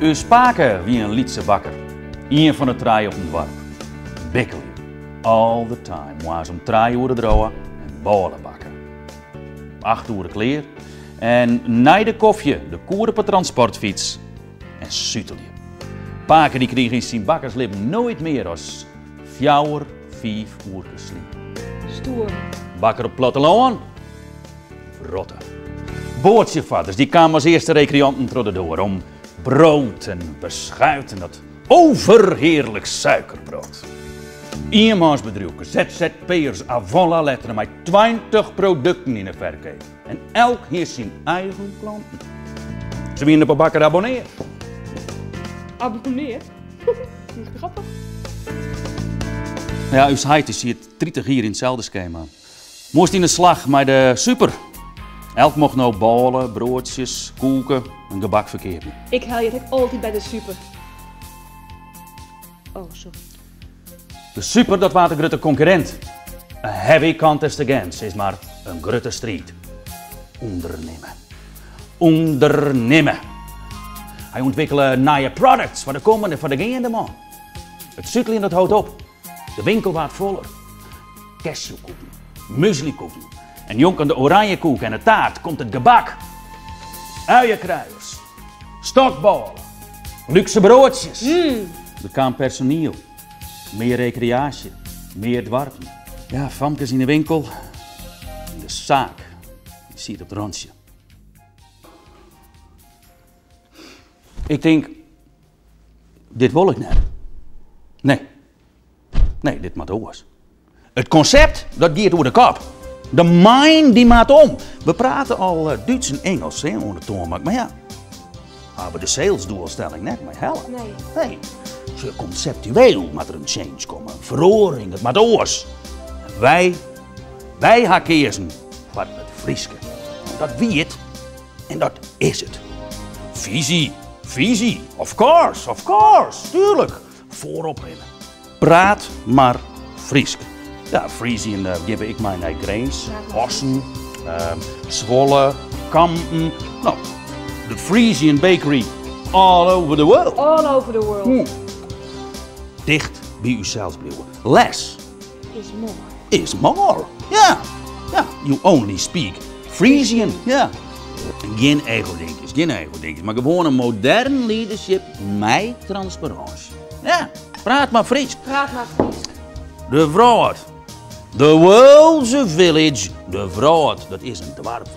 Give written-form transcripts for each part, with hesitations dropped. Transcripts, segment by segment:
Us pake wie in lytse bakker, ien fan de trije op in doarp. Bikkelje, all the time, moarns om trije oere derôf en bôle bakke. Acht oere klear en nei de kofje de koer op 'e transportfyts en sutelje. Pake dy krige yn syn bakkerslibben noait mear as fjouwer, fiif oerkes sliep. Stoer. Bakker op plattelân? Wrotte. Boatsjefarders dy kamen as earste rekreanten troch de doar om brood en beschuit en dat overheerlijk suikerbrood. Ienmansbedriuwke, ZZP'ers avant la lettre mei 20 produkten yn 'e ferkeap en elk hie syn eigen klanten. Se wiene op 'e bakker abonneard. Abonneard? Grappich. Ja, ús heit dy siet 30 jier yn itselde skema. Moast yn 'e slach mei de super. Elk mocht no bôle, broadsjes, koeken en gebak ferkeapje. Ik helje it ek altyd by de super. Oh, sorry. De super, dat waard de grutte konkurrint. A heavy contest again, sis mar in grutte striid. Undernimme. Undernimme. Hy ûntwikkele nije products foar de kommende, foar de geande man. It suteljen dat hold op. De winkel waard foller. Cashewkoeken, muesli-koeken en njonken de oranjekoek en de taart komt it gebak. Uiekruiers, stokbôle, lúkse broadsjes. Der kaam personiel, mear rekreaasje, mear doarpen. Ja, famkes yn de winkel en de saak dy siet op it rantsje. Ik tink, dit wol ik net. Nee. Nee, dit moat oars. It konsept, dat giet oer de kop. De mind dy moat om. We prate al Dúts en Ingelsk hè, oan de toanbank, mar ja, hawwe de salesdoelstelling net mei helle. Nee. Nee. Dus konseptueel moat der in change komme, in feroaring, it moat oars. En wy, wy ha keazen foar it Fryske. Want dat wie it en dat is it. Fisy, fisy, of course, of course, tuerlik. Foarop rinne. Praat mar Frysk. Ja, Frisian uh, gean we ek mei nei Grins, Assen, uh, Zwolle, Kampen. No, de Frisian Bakery all over the world. All over the world. Hmm. Ticht by ússels bliuwe. Less is more. Is more. Ja. Ja, you only speak Frisian. Ja. Gjin ego-dinkjes, gjin ego-dinkjes, mar gewoan in modern leadership mei transparânsje. Ja, praat mar Frysk. Praat mar Frysk. De wrâld. The world's a village. De wrâld, dat is in doarp.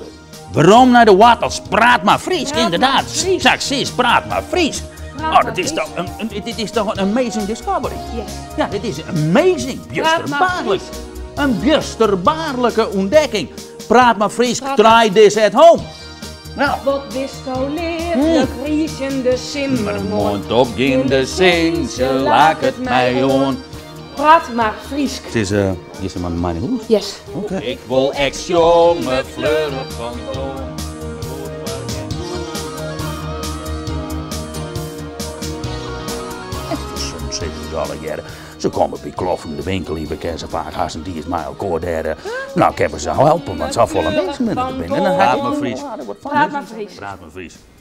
Werom nei de woartels. Praat mar Frysk, ynderdaad. Sa't ik sis, praat mar Frysk. Oh, dat is toch in, dit is toch in amazing discovery? Yes. Ja, dit is amazing. Bjusterbaarlik. In bjusterbaarlike ûntdekking. Praat mar Frysk, try this at home. Nou. Wat bisto leaflik, riizjende simmermoarn. Mar opgeande sinne laket my oan. Praat mar Frysk. It is, uh, giest mar mei nei hûs? Yes. Oké. Ik wol ek sjonge, fleurich fan toan. Soms sizze se allegearre, se komme by kloften de winkel yn, we kinne se faak hast net iens mei elkoar dêr. Nou, kinne we se helpe, want safolle minsken binne der binnen. Praat mar Frysk. Praat mar Frysk. Praat mar Frysk.